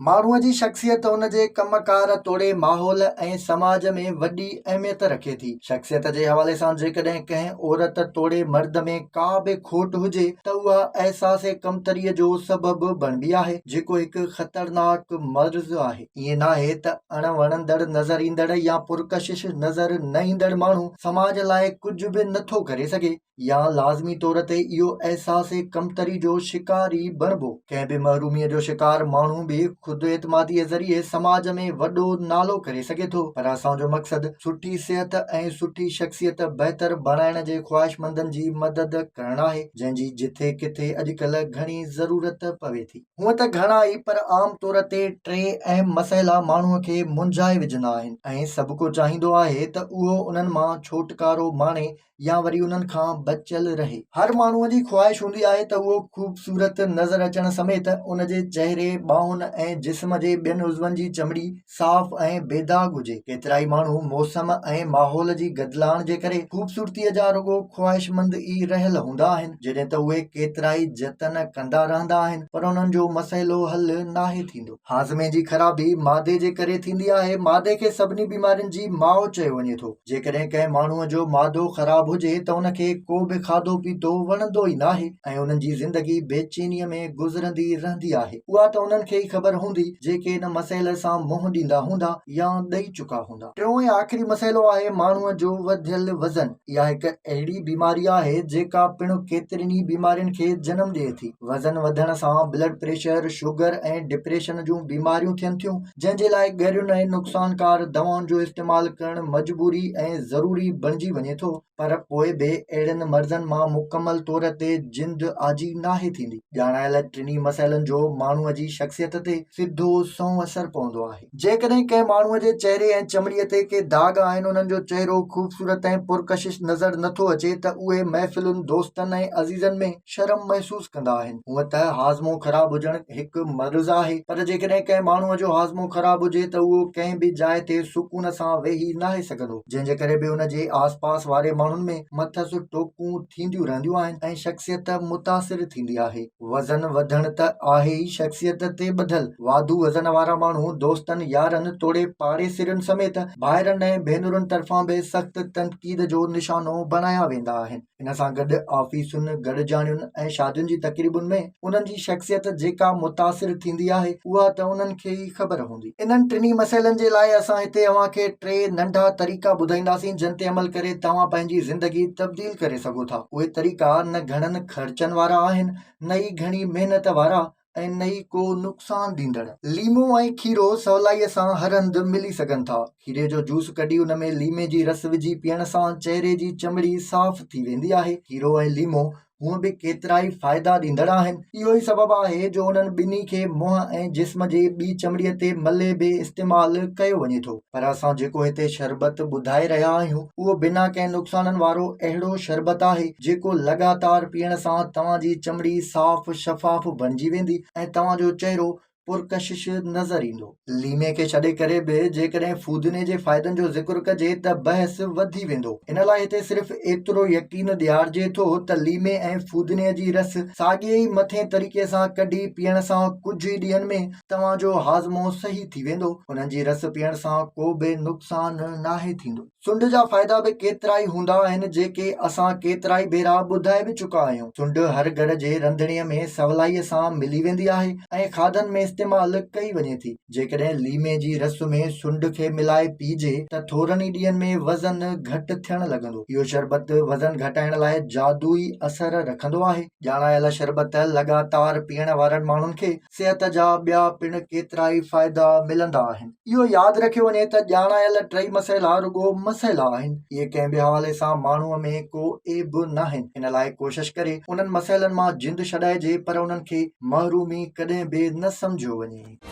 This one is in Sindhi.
ماڻهوء جي شخصيت ان جي ڪم ڪار توڙي ماحول ۽ سماج ۾ وڏي اهميت رکي ٿي. شخصيت جي حوالي سان جيڪڏهن ڪنهن عورت توڙي مرد ۾ ڪا به کوٽ هجي ته اها احساس ڪمتريء جو سبب بڻبي آهي، جيڪو هڪ خطرناڪ مرض آهي. ائين ناهي ته اڻ وڻندڙ نظر ايندڙ يا پرڪشش نظر نه ايندڙ ماڻهو سماج لاء ڪجهه به نٿو ڪري سگهي. يا لازمي طور تي اهو احساس ڪمتري جو شڪار ئي بڻبو. ڪنهن به محروميء جو شڪار ماڻهو به خود اعتماديء ذريعي سماج ۾ وڏو نالو ڪري سگهي ٿو، پر اسان جو مقصد سٺي صحت ۽ سٺي شخصيت بهتر بڻائڻ جي خواهشمندن جي مدد ڪرڻ آهي، جنهن جي جٿي ڪٿي اڄڪلهه گهڻي ضرورت پوي ٿي. هونء ته گهڻا ئي پر عام طور تي ٽي اهم مسئلا ماڻهوء کي منجهائي وجهندا آهن ۽ سڀڪو چاهيندو آهي ته اهو انهن مان ڇوٽڪارو ماڻي يا وري انهن کان بچيل رهي. هر ماڻهوء جي خواهش هوندي آهي ته اهو خوبصورت نظر اچڻ سميت ان جي چهري، ٻانهن ۽ جسم جي ٻين عضون جي چمڙي صاف ۽ بي داغ هجي. ڪيترائي ماڻهو موسم ۽ ماحول جي گدلاڻ جي ڪري خوبصورتيء جا رڳو خواهشمند ئي رهيل هوندا آهن، جڏهن ته اهي ڪيترائي جتن ڪندا رهندا آهن پر انهن جو مسئلو حل ناهي ٿيندو. هاضمي جي خرابي معدي جي ڪري ٿيندي آهي. معدي کي سڀني بيمارين جي ماء چيو وڃي ٿو. جيڪڏهن ڪنهن ماڻهوء جو معدو خراب هجي ته ان کي ڪو به کاڌو پيتو وڻندو ئي ناهي ۽ انهن جي زندگي بيچينيء ۾ گذرندي رهندي آهي. اها ته انهن کي ئي خبر هوندي جيڪي ان مسئلي سان منهن ڏيندا هوندا يا ڏئي چڪا هوندا. ٽيون ۽ آخري مسئلو آهي ماڻهوء جو وڌيل وزن. اها هڪ اهڙي بيماري آهي جيڪا پڻ ڪيترين ئي بيمارين کي جنم ڏئي ٿي. وزن وڌڻ سان بلڊ پريشر، شگر ۽ ڊپريشن جون بيماريون ٿين ٿيون، جنهن جي لاء ڳرين ۽ نقصانڪار دوائن جو استعمال ڪرڻ مجبوري ۽ ضروري بڻجي وڃي ٿو، پر پوء به اهڙن مرضن مان مڪمل طور تي جند آجي ناهي ٿيندي. ڄاڻايل ٽنهي مسئلن جو ماڻهوء جي شخصيت تي سڌو سنئون اثر پوندو آهي. جيڪڏهن ڪنهن ماڻهوء جي چهري ۽ چمڙيء تي ڪي داغ آهن، انهن جو چهرو خوبصورت ۽ پرڪشش نظر نٿو اچي ته اهي محفلن، دوستن ۽ عزيزن ۾ شرم محسوس ڪندا آهن. هونء ته هاضمو خراب هجڻ هڪ مرض آهي، پر جيڪڏهن ڪنهن ماڻهوء جو هاضمو خراب هجي ته اهو ڪنهن به جاء تي سڪون سان ويهي ناهي سگهندو، جنهن جي ڪري به ان جي آس پاس واري ماڻهن ۾ مٿس ٽوڪون ٿينديون رهنديون آهن ۽ شخصيت متاثر ٿيندي آهي. وزن وڌڻ ته آهي ئي شخصيت تي ٻڌل. واڌو وزن وارا ماڻهو دوستن، يارن توڙي پاڙيسرين سميت ڀائرن ۽ ڀينرن طرفان به سخت تنقيد جو نشانو بڻايا ويندا آهن. ان سان گڏ آفيسن، گڏجاڻين ۽ شادين جي تقريبن ۾ انهن جي شخصيت جيڪا متاثر ٿيندي آهي، اها ته انهن کي ئي خبر هوندي. انهن ٽنهي مسئلن جي لاء اسان هتي اوهان کي ٽي ننڍا طريقا ٻڌائينداسين جن تي عمل ڪري توهان پنهنجي زندگي تبديل ڪري سگهو ٿا. اهي طريقا نه گهڻن خرچن وارا آهن، نه ئي گهڻي محنت وارا ۽ نه ئي ڪو نقصان ڏيندڙ. ليمو ۽ کيرو سولائيء سان هر هنڌ ملي سگهن ٿا. کيري جو جوس ڪڍي ان ۾ ليمي جي رس وجهي پيئڻ سان چهري جي چمڙي صاف ٿي ويندي آهي. کيرو ۽ ليمو هونء به ڪيترائي فائدا ڏيندڙ آهن. اهو ئي سبب آهي جو انهن ٻنهي کي منهن ۽ جسم جي ٻي چمڙيء تي ملي به استعمال ڪيو وڃي ٿو. پر اسان جيڪو هتي شربت ٻڌائي رهيا آهيون اهو بنا ڪنهن نقصانن وارو اهڙو شربت آهي جيڪو لڳاتار پيئڻ سان توهان جي چمڙي صاف شفاف بڻجي ويندي ۽ توهان جو چهرو پرڪشش نظر ايندو. ليمي کي ڇڏي ڪري به جيڪڏهن ڦودني جي فائدن جو ذڪر ڪجي ته بحث وڌي ويندو. ان لاء هتي صرف ايترو يقين ڏيارجي ٿو ته ليمي ۽ ڦودني جي رس ساڳئي ئي مٿين طريقي سان ڪڍي پيئڻ سان ڪجهه ئي ڏينهن ۾ توهان جو هاضمو صحيح ٿي ويندو. انهن جي رس پيئڻ سان ڪو به نقصان ناهي ٿيندو. سنڍ جا فائدا به ڪيترائي هوندا آهن جيڪي اسان ڪيترائي ڀيرا ٻڌائي به چڪا آهيون. سنڍ هر گهر جي رنڌڻي ۾ سولائيء سان ملي ويندي آهي ۽ کاڌن ۾ استعمال ڪئي وڃي ٿي. جيڪڏهن ليمي جي رس ۾ سنڍ کي ملائي پيئجي ته ٿورن ئي ڏينهن ۾ وزن گهٽ ٿيڻ لڳندو. اهو شربت وزن گهٽائڻ لاء جادوئي اثر رکندو آهي. ڄاڻايل شربت لڳاتار پيئڻ وارن ماڻهن کي صحت جا ٻيا پڻ ڪيترائي فائدا ملندا آهن. اهو ياد رکيو وڃي ته ڄاڻايل ٽئي مسئلا رڳو مسئلا آهن، اهي ڪنهن به حوالي سان ماڻهوء ۾ ڪو عيب ناهن. ان لاء ڪوشش ڪري انهن مسئلن مان جند ڇڏائجي پر انهن کي محرومي ڪڏهن به نه سمجهيو وڃي.